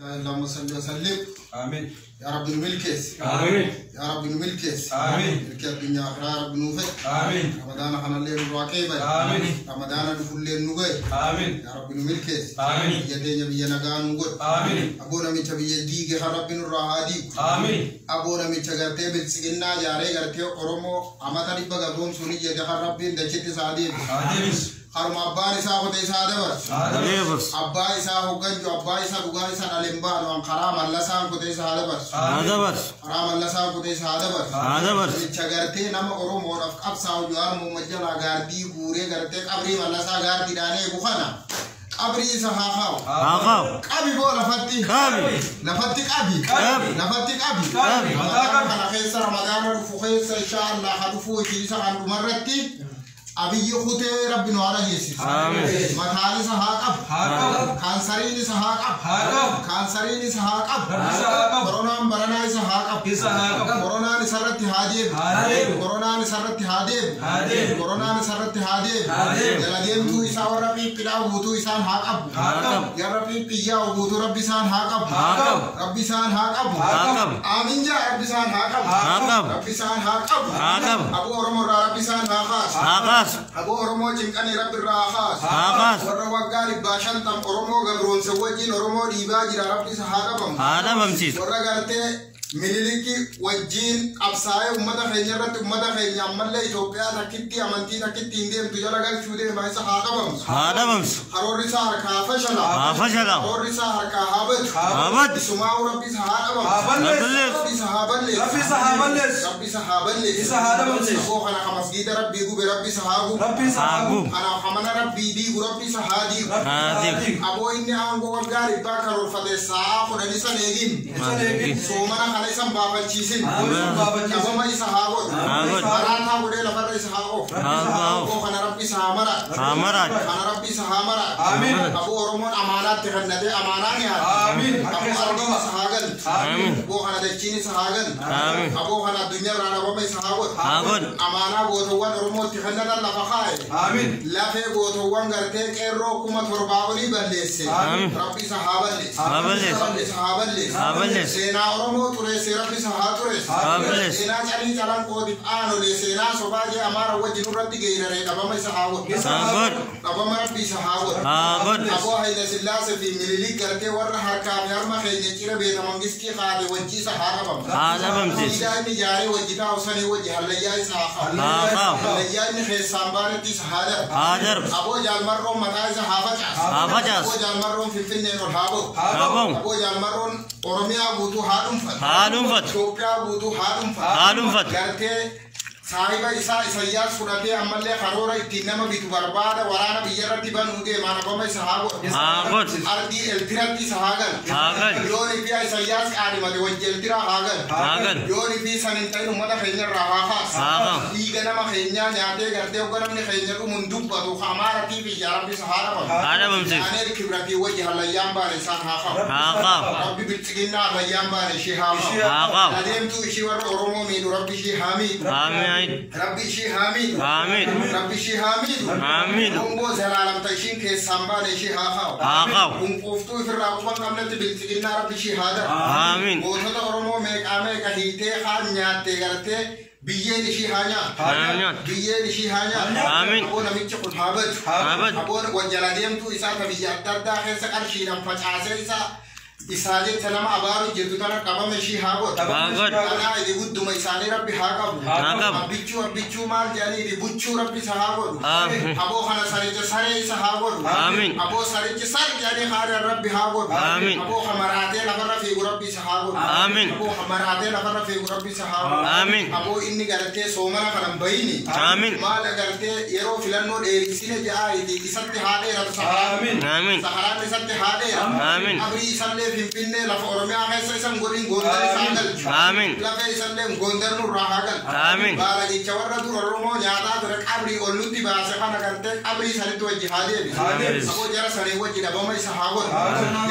اللهم صل وسلم. آمين. يا رب نملكس. آمين. يا رب نملكس. آمين. ملك الدنيا آخرة يا رب نوفي. آمين. رمضان خنا الليل راكيبا. آمين. رمضان دفل نوغي. آمين. يا رب نملكس. آمين. يدين بيا نغان نغد. آمين. أبونا ميتا بيا ديغ رب نراهادي. آمين. أبونا ميتا غرتي بتسجنا جاري غرتي أورمو أمتا دبا غدوم سوني يدي رب دچتي سادي. آمين. Haruma abbaan isaa qotee isaa dabarsu. Dabarsu. Abbaa isaa hogganju, abbaa isaa dhugaa isaa dhaleen baanu karaa mallasaan qotee isaa dabarsu. Dabarsu. Karaa mallasaan qotee isaa dabarsu. Dabarsu. Jecha gartee nama Oromoodhaaf qabsaa'u Jawaar Mohammad jalaa gaardii guuree gartee qabrii mallasaa gaardiidhaan eegu kana qabrii isa haa kaa'u. Haa kaa'u. Qabi boo lafatti. Qabi. Lafatti qabi. Qabi. Lafatti qabi. Qabi. Ramadaana kana keessa Ramadaana dhufu keessa insha Allah haa dhufu isa kan dhumarratti. Abiyyi kutee rabbi nu haala geessisu. Amiin. Mataan isa haa qabu. Haa qabu. Kaansariin isa haa qabu. Haa qabu. Kaansariin isa haa qabu. Rabbi isa haa qabu. Koronaan baranaa isa haa qabu. Isa haa qabu. Koronaan isarratti haa deebi'u. Haa deebi'u. Koronaan isarratti haa deebi'u. Haa deebi'u. Koronaan isarratti haa deebi'u. Haa deebi'u. Jala deemtuu isaa warra phiiphidhaa guutuu isaan haa qabu. Haa qabu. Warra phiiphiyyaa guutuu rabbi isaan haa qabu. Haa qabu. Rabbi isaan haa qabu. Haa qabu. Aamin jaa rabbi isaan haa qabu. Haa qabu. Rabbi isaan haa qabu. Haa qabu. Aboo Oromoo irraa rabbi isaan haa kaasu. Haa kaasu. Aboo Oromoo cinqanii rabbi irraa haa kaasu. Haa kaasu. Warra waggaa 150 Oromoo gabroonse wajjin Oromoo dhiibaa jira rabbi isa haa qabamu. Haa dhabamsiisu. Warra gartee Minilikii wajjin qabsaa'ee uummata keenya irratti uummata keenya ammallee Itoophiyaa takkitti amantii takkitti hin deemtu jala galchuu deema isa haa qabamsu. Haa dhabamsu. Karoorri isaa harkaa fashala. Haa fashala. Karoorri isaa harkaa haa badu. Haa badu. Isumaa'u rabbi isa haa dhabamu. Haa balleessu. Rabbi isa haa balleessu. Rabbi isa haa balleessu. Rabbi isa haa balleessu. Isa haa dhabamsiisu. Aboo kana ka masgiida rabbii gube rabbi isa haa gubu. Rabbi isa haa gubu. Kana ka mana rabbii diigu rabbi isa haa diigu. Rabbi isa haa diigu. Aboo inni aangoo waggaa 100 karoorfate sa'aa 10 san eegin. Isa eegin. Soomana kana isan baafachiisin. Haa baafachiisin. Dhabama isa haa godhu. Haa godhu. Maraataa godhee lafarra isa haa oofu. Haa oofu. Aboo kana rabbi isa haa maraatu. Haa maraatu. Kana rabbi isa haa maraatu. Amiin. Aboo Oromoon amaanaatti kennatee amaanaa nyaata. Amiin. Aboo ardiin isa haa galtu. Amiin. Aboo kana dachiin isa haa galtu. Amiin. Aboo kana addunyaarraa dhabama isa haa godhu. Haa godhu. Amaanaa gootowwan Oromootti kennatan lafa kaa'e. Amiin. Lafee gootowwan gartee qeerroo 7000 olii balleesse. Amiin. Rabbi isa haa balleessu. Haa balleessu. Rabbi isa haa balleessu. Haa balleessu. Seenaa Oromoo xureesse rabbi isa haa xureessu. Haa balleessu. Seenaa calii calanqootiif aanolee seenaa sobaa jee Amaara wajjin irratti geeraree dhabama isa haa godhu. Haa godhu. Dhabama rabbi isa haa godhu. Haa godhu. Aboo Haayile Sillaasee fi Minilik gartee warra harkaa fi harma keenya cira beeta mangistii kaate wajji isa haa qabamu. Haa dhabamsiisu. Siidaa inni ijaaree wajji taa'u sanii wajji hallayyaa isa haa qabu. Haa qabu. Hallayyaa inni keessaan baanetti isa haa darbu. Haa darbu. Aboo Jaalmarroon mataa isa haa facaasu. Haa facaasu. Aboo Jaalmarroon Finfinneen ol haa ba'u. Haa ba'u. Aboo Jaalmarroon Oromiyaa guutuu haa dhuunfatu. Haa dhuunfatu. Itoophiyaa guutuu haa dhuunfatu. Haa dhuunfatu. Gartee saahiba isaa Isayyaas fudhatee ammallee karoora ittiin nama bitu barbaada waraana biyya irratti banuu deemaa dhabama isa haa godhu. Haa godhu. Ardii Eltiraatti isa haa galu. Haa galu. Yoon fi Isayyaas qaadhimate wajji Eltiraa haa galu. Haa galu. Yoon fi san hin ta'in uummata keenya irraa haa kaasu. Haa kaasu. Dhiiga nama keenyaa nyaatee gartee hogga namni keenya dhumuun dubbatu Amaaratii fi Rabbi isa haa dhabamu. Haa dhabamsiisu. Daaneel Kibratii wajji hallayyaan baane isaan haa kaasu. Haa kaasu. Rabbi bilchiginnaa hallayyaan baane ishee haa kaasu. Haa kaasu. Adeemtuu ishii warra Oromoo miidhu rabbi ishii haa miidhu. Amiin. Rabbi ishii haa miidhu. Amiin. Rabbi ishii haa miidhu. Haa miidhu. Gonboo zalaalamta ishiin keessaan baane ishii haa kaa'u. Haa kaa'u. Qunquuftuu ifirraa quban qabnetti bilchiginnaa rabbi ishii haa darbu. Amiin. Gootota Oromoo meeqaa meeqa hiitee haa nyaattee gartee biyyeen ishii haa nyaattu. Haa nyaattu. Biyyeen ishii haa nyaattu. Amiin. Aboo namichi kun haa badu. Haa badu. Aboon wajjala deemtuu isaa ta biyya adda addaa keessa qarshiidhaan facaasee isaa isaa jecha nama abaaru jirtu tana qabame ishii haa godhu. Haa godhu. Kanaa idi gudduma isaanii rabbi haa qabu. Haa qabu. Abbichuu abbichuu maal jedhanii idi buchuu rabbi isa haa godhu. Amiin. Aboo kana saricha saree isa haa godhu. Amiin. Aboo sarichi sar jedhanii haadha rabbi haa godhu. Amiin. Aboo kamaraatee lafarra fiigu rabbi isa haa godhu. Amiin. Aboo kamaraatee lafarra fiigu rabbi isa haa godhu. Amiin. Aboo inni gartee soomana kana hin bayini. Amiin. Maal gartee yeroo filannoo dheerisine ja'a idi isatti haa dheeratu saharaan. Amiin. Amiin. Saharaan isatti haa dheeratu. Amiin. Abrii isallee Finfinnee lafa Oromiyaa keessa isan godhin Gondar isaan galchu. Amiin. Lafee isallee Gondar nurraa haa galchu. Amiin. Baalagicha warra dur Oromoo nyaataa ture qabrii ol nutti baase kana gartee qabrii sanitti wajji haa deebisu. Haa deebisu. Aboo jara sanii wajji dhabama isa haa godhu.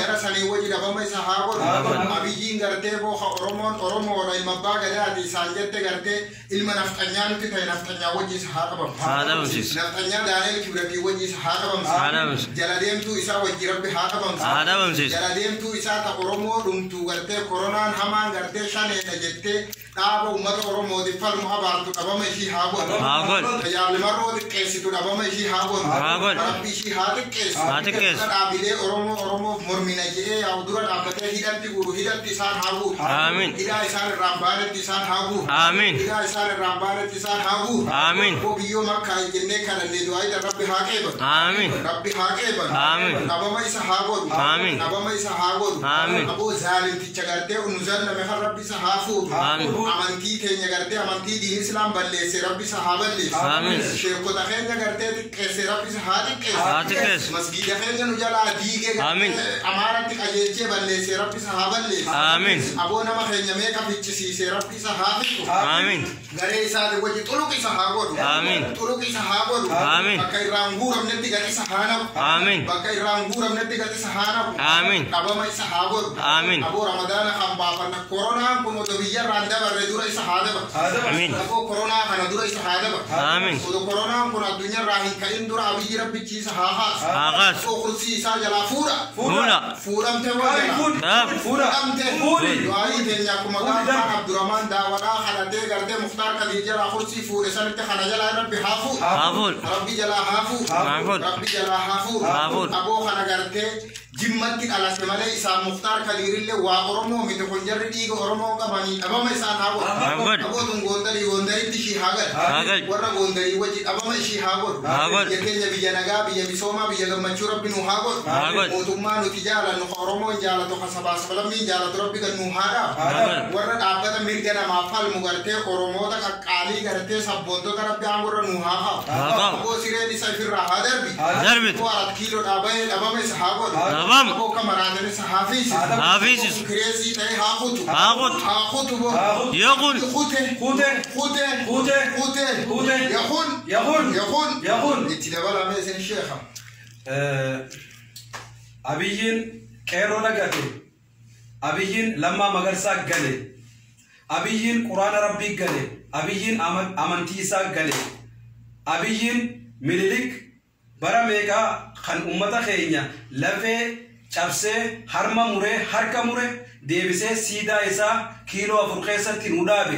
Jara sanii wajji dhabama isa haa godhu. Abiyyiin gartee booka Oromoon Oromoodha ilma abbaa gadaati isaan jette gartee ilma nafxanyaa nutti ta'e nafxanyaa wajji isa haa qabamu. Haa dhabamsiisu. Nafxanyaa Daaneel Kibratii wajji isa haa qabamsiisu. Haa dhabamsiisu. Jala deemtuu isaa wajji rabbi haa qabamsiisu. Haa dhabamsiisu. Jala deemtuu isaa isaa ta Oromoo dhumtuu gartee koronaan hamaan gartee shaneedha jettee dhaaba uummata Oromootiif falmu abaartu dhabama ishii haa godhu. Haa godhu. Tajaajilimarroo xiqqeessitu dhabama ishii haa godhu. Haa godhu. Rabbi ishii haa xiqqeessu. Haa xiqqeessu. Dhaabilee Oromoo Oromoof mormina jedhee yaa'u dura dhaabbatee hidhatti guuru hidhatti isaan haa guuru. Amiin. Hidhaa isaan irraan baanetti isaan haa guuru. Amiin. Hidhaa isaan irraan baanetti isaan haa guuru. Amiin. Obbo biyyoo makkaa jennee kadhannee du'aa Rabbi haa qeebalu. Amiin. Rabbi haa qeebalu. Amiin. Dhabama isa haa godhu. Amiin. Dhabama isa haa godhu. Amiin. Aboo zaalimticha gartee nu zallame kan Rabbi isa haa fuudhu. Amiin. Amantii keenya gartee amantii diin islaam balleesse Rabbi isa haa balleessu. Amiin. Sheekota keenya gartee xiqqeesse Rabbi isa haa xiqqeessu. Haa xiqqeessu. Masgiida keenya nu jalaa diigee Amiin. gartee amaaratti qajeelchee balleesse Rabbi isa haa balleessu. Amiin. Aboo nama keenya meeqa fichisiise Rabbi isa haa fixu. Amiin. Garee isaati wajji xuluq isa haa godhu. Amiin. Xuluq isa haa godhu. Amiin. Bakka irraan guuramnetti gad isa haa naqu. Amiin. Bakka irraan guuramnetti gad isa haa naqu. Amiin. Dhabama isa haa godhu. Amiin. Aboo Ramadaana kan baafanna koronaan kun odoo biyyarraan dabarre dura isa haa dabarsu. Amiin. Aboo koronaa kana dura isa haa dabarsu. Amiin. Odoo koronaan kun addunyaarraa hin ka'in dura Abiyyi rabbichi isa haa haasu. Haa kaasu. Aboo kursii isaa jalaa fuudha. Fuudha. Fuudhamte waa jalaa. Dhaab. Fuudhamte. Fuudhi. Du'aayii teenya akkuma gaafaan Abdurrahman daawwadhaa kadhatee gartee Muktaar Kadiir jalaa kursii fuudhe sanitti kana jalaa Rabbi haa fuudhu. Haa fuudhu. Rabbi jalaa haa fuudhu. Haa fuudhu. Rabbi jalaa haa fuudhu. Haa fuudhu. Aboo kana gartee jimmatti dhalate malee isaan Muktaar Kadiirillee waa Oromoo miti kun jarri dhiiga Oromoo qabanii dhabama isaan haa godhu. Haa godhu. Aboo tun Gondarii Gondaritti ishii haa Haa galchu. galchu. Warra Gondarii wajji dhabama ishii haa godhu. Haa godhu. Biyya keenya biyya nagaa biyya misoomaa biyya gammachuu Rabbi nu haa godhu. Haa godhu. Mootummaa nuti jaalannu ka Oromoon jaalatu ka sabaa sablammiin jaalatu Rabbi kan nu haa dhaabu. Haa godhu. Warra dhaabbata mirga namaaf falmu gartee Oromoota qaqqaalii gartee sabboontota Rabbi aangorra nu haa Haa kaa'u. kaa'u. Aboo sireen isa ifirraa haa darbi. Darbitu. Aboo arat kiiloo dhaabee dhabame isa haa godhu. Dhabamu. Aboo kamaraatiin isa haa fiisisu. Haa fiisisu. Kireesii ta'ee haa kutu. Haa kutu. Haa kutu boo. Haa kutu. Yaqul. Kute. Kute. Kute. Kute. Kute. Kute. Yakun. Yakun. Yakun. Yakun. Itti dabalamee isin sheekha. Abiyyiin qeerroo nagate. Abiyyiin Lammaa Magarsaa gale. Abiyyiin Quraana Rabbii gale. Abiyyiin amantii isaa gale. Abiyyiin Minilik bara meeqaa kan ummata keenya lafee cabsee harma muree harka mure deebisee siidaa isaa kiiloo 4 keessatti nu dhaabe.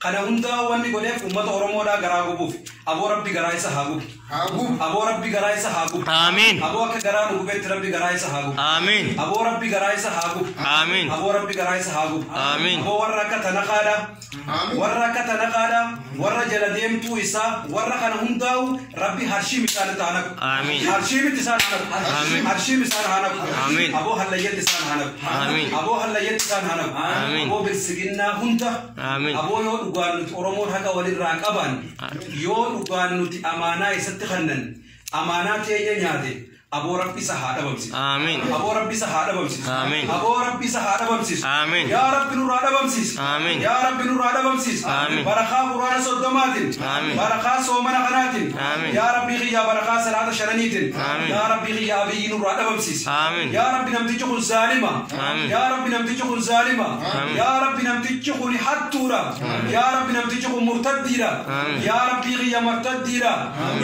Kana hundaa wanni godheef ummata Oromoodhaa garaa gubuuf. Aboo Rabbi garaa isa haa gubu. Haa gubu. Aboo Rabbi garaa isa haa gubu. Amiin. Aboo akka garaa nu gubetti Rabbi garaa isa haa gubu. Amiin. Aboo Rabbi garaa isa haa gubu. Amiin. Aboo Rabbi garaa isa haa gubu. Amiin. Aboo warra akka Tanaqaadha. Amiin. Warra akka Tanaqaadha. Warra jala deemtuu isaa warra kana hundaa'u Rabbi harshiim isaanitti haa naqu. Amiin. Harshiimitti isaan haa naqu. Amiin. Harshiim isaan haa naqu. Amiin. Aboo hallayyatti isaan haa naqu. Amiin. Aboo hallayyatti isaan haa naqu. Amiin. Aboo bilsiginnaa hunda. Amiin. Aboo yoo dhugaan nuti Oromoon haqa walirraa qaban yoo dhugaan nuti amaanaa isatti kennan amaanaa teenya nyaate aboo Rabbi isa haa dhabamsiisu. Amiin. Aboo Rabbi isa haa dhabamsiisu. Amiin. Aboo Rabbi isa haa dhabamsiisu. Amiin. Yaa Rabbi nurraa dhabamsiisi. Amiin. Yaa Rabbi nurraa dhabamsiisi. Amiin. Barakaa Quraana 30tiin. Amiin. Barakaa soomana kanaatiin. Amiin. Yaa Rabbi kiyyaa barakaa salaata 5niitiin. Amiin. Yaa Rabbi kiyyaa Abiyyi nurraa dhabamsiisi. Amiin. Yaa Rabbi namtichi kun zaalima. Amiin. Yaa Rabbi namtichi kun zaalima. Amiin. Yaa Rabbi namtichi kun hattuudha. Yaa Rabbi namtichi kun murtaddiidha. Amiin. Yaa Rabbi kiyya murtaddiidha.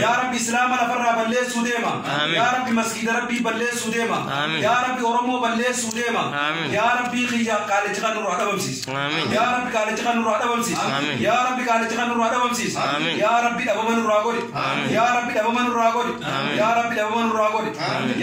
Yaa Rabbi Islaama lafarraa balleessuu deema. Amiin. Yaa Rabbi masgiida Rabbii balleessuu deema. Amiin. Yaa Rabbi Oromoo balleessuu deema. Amiin. Yaa Rabbi kiyya qaalichi kan nurraa dhabamsiisi. Amiin. Yaa Rabbi qaalichi kan nurraa dhabamsiisi. Amiin. Yaa Rabbi qaalichi kan nurraa dhabamsiisi. Amiin. Yaa Rabbi dhabama nurraa godhi. Amiin. Yaa Rabbi dhabama nurraa godhi. Amiin. Yaa Rabbi dhabama nurraa godhi.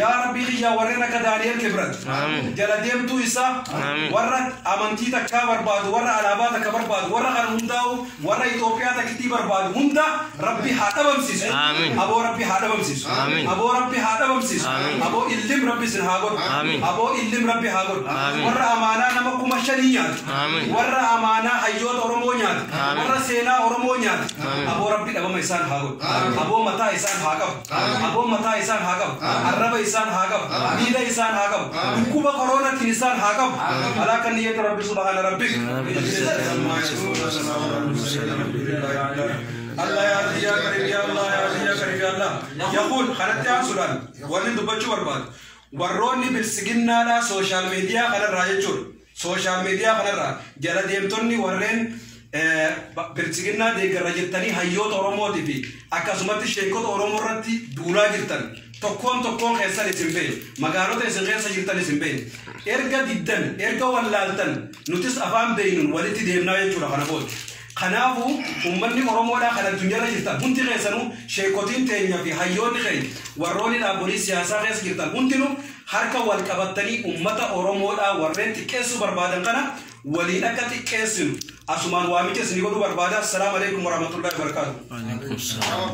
Yaa Rabbi kiyya warreen akka Daani'el Kibrat. Amiin. Jala deemtuu isaa Amiin. warra amantii takkaa barbaadu warra alaabaa takka barbaadu warra kan hundaa'u warra Itoophiyaa takkittii barbaadu hunda Rabbi haa dhabamsiisu. Amiin. Aboo Rabbi haa dhabamsiisu. Amiin. Aboo Rabbi haa dhabamsiisu. Amiin. Aboo illim Rabbi isin haa godhu. Amiin. Aboo illim Rabbi haa godhu. Amiin. Warra amaanaa nama 5,000 nyaatu. Amiin. Warra amaanaa hayyoota Oromoo nyaatu. Amiin. Warra seenaa Oromoo nyaatu. Amiin. Aboo Rabbi dhabama isaan haa godhu. Aboo mataa isaan haa qabu. Aboo mataa isaan haa qabu. Arraba isaan haa qabu. Miila isaan haa qabu. Dhukkuba koronaatiin isaan haa qabu. Alaa kan niyyatu Rabbi subhaana rabbik. Allah ya ya karim ya Allah ya ya karim ya Allah. Yaqul kanatti aansuudhaan wanni dubbachuu barbaadu warroonni bilsiginnaadhaa sooshaal miidiyaa kanarraa jechuudha. Sooshaal miidiyaa kanarraa jala deemtonni warreen bilsiginnaa deeggarra jettanii hayyoota Oromootii fi akkasumatti sheekota Oromoo irratti duulaa jirtan Tokkoon tokkoon keessan isin beekna. Magaalota isin keessa jirtan isin beekna. Erga diddan, erga wallaaltan, nutis afaan beeknuun walitti deemnaa jechuudha kana booda. Kanaafuu uummanni Oromoodhaa kan addunyaarra jirtan hundi keessanuu, sheekotiin teenya fi hayyoonni keenya, warroonni dhaabbolii siyaasaa keessa jirtan hundinuu harka wal qabattanii uummata Oromoodhaa warreen xiqqeessuu barbaadan kana waliin akka xiqqeessinu asumaan waamicha isinii godhuu barbaada. Assalaamu alaikum warahmatullahi wabarakaatuh. Waalaikum salaam.